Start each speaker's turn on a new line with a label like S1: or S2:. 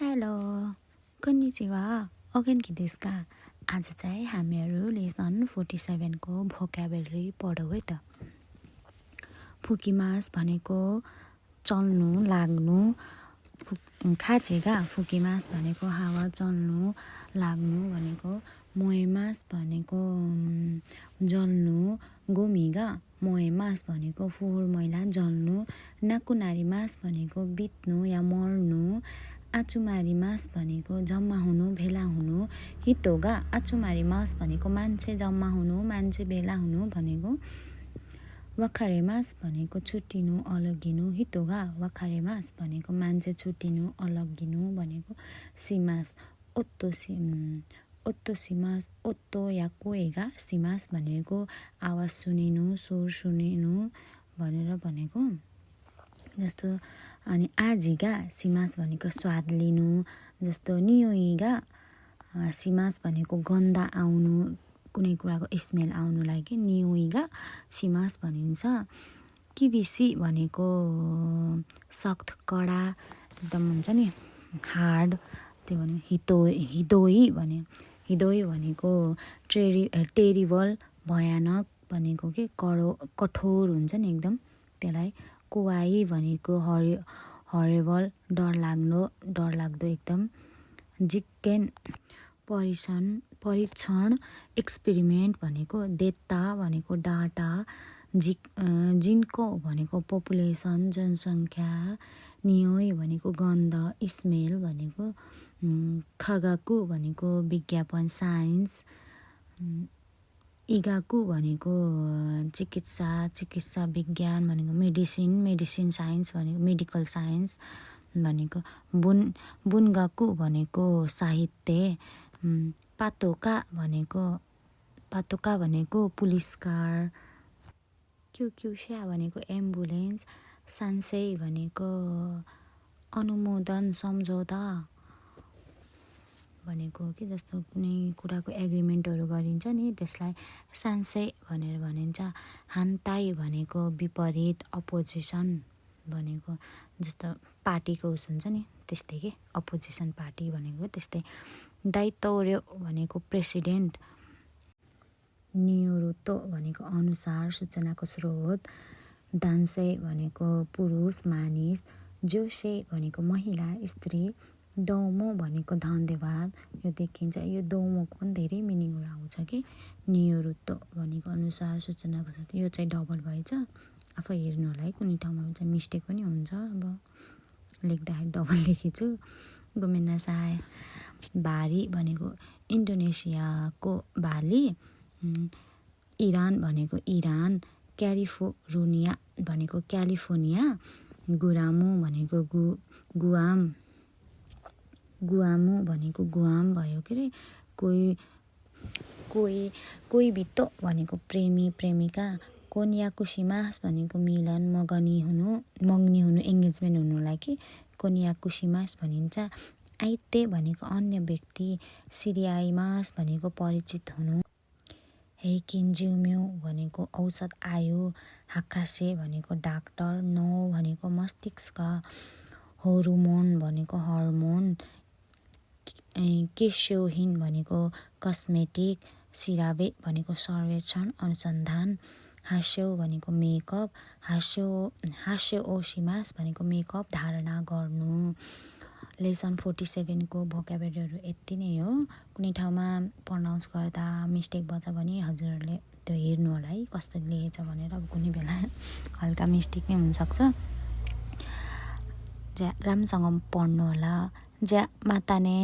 S1: Hello konnichiwa ओगेनकी देश का आज चाहिँ हामीहरू लेसन 47 को भोक्याबुलरी पढौँ है त। फुकिमास भनेको चल्नु लाग्नु, खाचेगा फुकिमास भनेको हावा चल्नु लाग्नु भनेको, मोएमास भनेको जल्नु, गोमिगा मोएमास भनेको फोहोर मैला जल्नु, नाकुनारीमास भनेको बित्नु या मर्नु, आचुमारीमास भनेको जम्मा हुनु भेला हुनु, हितोगा आचुमारीमास भनेको मान्छे जम्मा हुनु मान्छे भेला हुनु भनेको, वाखारेमास भनेको छुट्टिनु अलगिनु, हितोगा वाखारेमास भनेको मान्छे छुट्टिनु अलगिनु भनेको, सिमास ओत्तो सिमास ओत्तो या कोएगा सिमास भनेको आवाज सुनिनु स्वर सुनिनु भनेर भनेको जस्तो। अनि आजिगा सिमास भनेको स्वाद लिनु जस्तो, नियोइगा सिमास भनेको गन्दा आउनु कुनै कुराको स्मेल आउनुलाई के नियोइगा सिमास भनिन्छ। किबिसी भनेको सख्त कडा एकदम हुन्छ नि हार्ड, त्यो भनेको हिदोई भनेको टेरिबल भयानक भनेको के कठोर हुन्छ नि एकदम त्यसलाई। कुवाई भनेको हरेबल डरलाग्दो एकदम। जिक्केन परीक्षण एक्सपेरिमेन्ट भनेको, देत्ता भनेको डाटा, जिनको भनेको पपुलेसन जनसङ्ख्या, नियोई भनेको गन्ध स्मेल भनेको, खगाकु भनेको विज्ञापन साइन्स, इगाकु भनेको चिकित्सा विज्ञान भनेको, मेडिसिन साइन्स भनेको मेडिकल साइन्स भनेको, बुनगाकु भनेको साहित्य, पातोका भनेको पुलिस कार, क्युक्युस्या भनेको एम्बुलेन्स, सान्सेई भनेको अनुमोदन सम्झौता भनेको कि जस्तो कुनै कुराको एग्रिमेन्टहरू गरिन्छ नि त्यसलाई सान्सेई भनेर भनिन्छ। हान्ताई भनेको विपरीत अपोजिसन भनेको, जस्तो पार्टीको उस हुन्छ नि त्यस्तै के अपोजिसन पार्टी भनेको त्यस्तै। दाइतोर्यो भनेको प्रेसिडेन्ट, नियोरुतो भनेको अनुसार सूचनाको स्रोत, दान्से भनेको पुरुष मानिस, जोसे भनेको महिला स्त्री, डोमो भनेको धन्यवाद यो देखिन्छ। यो डोमोको पनि धेरै मिनिङहरू आउँछ कि, नियोरुतो भनेको अनुसार सूचनाको स्रोत, यो चाहिँ डबल भएछ आफै हेर्नु होला है, कुनै ठाउँमा चाहिँ मिस्टेक पनि हुन्छ, अब लेख्दाखेरि डबल लेखेछु गोमेनासाय। बारी भनेको इन्डोनेसियाको बाली, इरान भनेको इरान, क्यालिफोर्निया भनेको क्यालिफोर्निया, गुरामो भनेको गुआमो भनेको गुआम भयो के अरे। कोही बित्तो भनेको प्रेमी प्रेमिका, कोनियाकुसिमास भनेको मिलन मगनी हुनु एङ्गेजमेन्ट हुनुलाई कि कोनियाकुसिमास भनिन्छ। आइते भनेको अन्य व्यक्ति, सिरियाइमास भनेको परिचित हुनु, हेइकिन्ज्युम्यो भनेको औसत आयु, हाक्कासे भनेको डाक्टर, नो भनेको मस्तिष्क, होरुमोन भनेको हर्मोन, केस्योहिन भनेको कस्मेटिक, सिराबे भनेको सर्वेक्षण अनुसन्धान, हास्यो भनेको मेकअप, हास्योओसिमास भनेको मेकअप धारणा गर्नु। लेसन 47 को भोक्याबुलरीहरू यति नै हो। कुनै ठाउँमा प्रनाउन्स गर्दा मिस्टेक बन्छ भने हजुरहरूले त्यो हेर्नु होला है कस्तो लेखेछ भनेर, अब कुनै बेला हल्का मिस्टेक नै हुनसक्छ। राम्रोसँग पढ्नु होला। ज्या माताने।